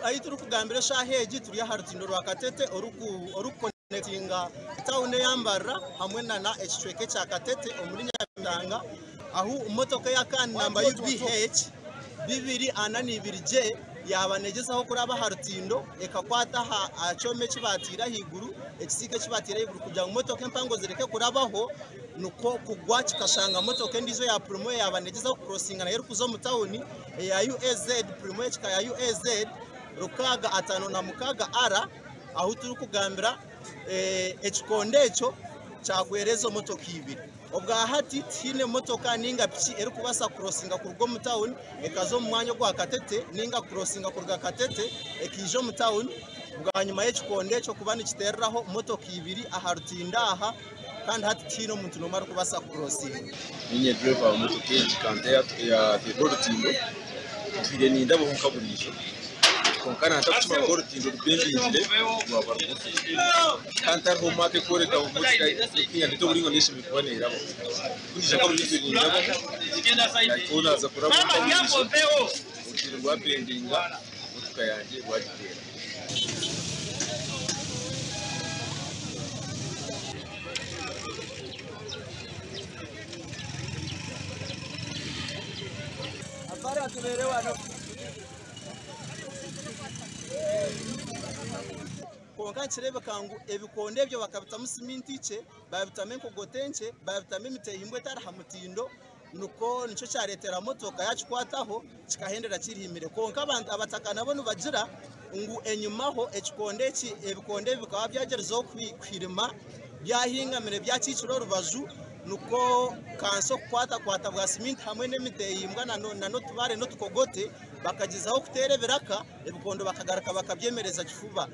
Ahi turikugambira eshaaha egi turi aha rutindo rwa Katete orikukonekitinga tauni eya Mbarara hamwe nana ekicweka ekya Katete omuri Nyamitanga ahu motoka eya kaani namba UBH 242J yaaba neegyezaho kuraba aha rutindo ekakwata aha kyoma eki baataire ahaiguru, ekisiika eki baataire ahaiguru kugira ngu motoka empango zireke kurabaho nikwo kugwa kikashanga motoka endiijo eya Premio yaaba neegyezaho kukurosinga nayo erikuza omu tauni eya UAZ Premio ekika ya UAZ 656 R ahu turikugambira ekikondo ekyo kyagwera ezo motoka ibiri. Obwa hati tihaine motoka ninga piki erikubaasa kukurosinga kuruga omu tawuni ekaza omu mwanya ogwa Katete ninga kukurosinga kuruga Katete ekaija omu tawuni bwanyima y'ekikondo ekyo kuba nikiteereraho motoka ibiri aha rutindo aha kandi hati tihaine omuntu n'omwe arikubaasa kukurosinga. Niinye dureeva wa motoka egi kanta eyateerwa orutindo, ntwire nindabaho nka buriijo kwonka naatakukimanya ngu orutindo rubendingire rwaba rugufu kandi tihariho maaka erikworeka ngu motoka erikuhinga oburingwa niyo eshemereire kuba neerabaho. Ku niija nka buriijo nindabaho like ou naaza kurabaho nka buriijo orutindo rwabendinga motoka yangye rwagiteera. Kwonka nikireebeka ngu ebikondo ebyo bakabitamu siminti nkye, baabitamu enkogoto enkye, baabitamu emiteehimbwa etari ha mutindo, nikwo nikyo kyareetera motoka yaakikwataho kikahendera kirihimire. Kwonka abantu abataka nabo nibagira ngu enyimaho ekikondo eki ebikondo ebi bikaba byagyerizeho kuhirima byahingamire byakiikire orubaju nikwo kanso kukwatakwata bwa siminti hamwe n'emiteehimbwa n'otubaare n'otukogote bakagyezaho kuteera ebiraka. Ebikondo bakagaruka bakabyemereza kifuba.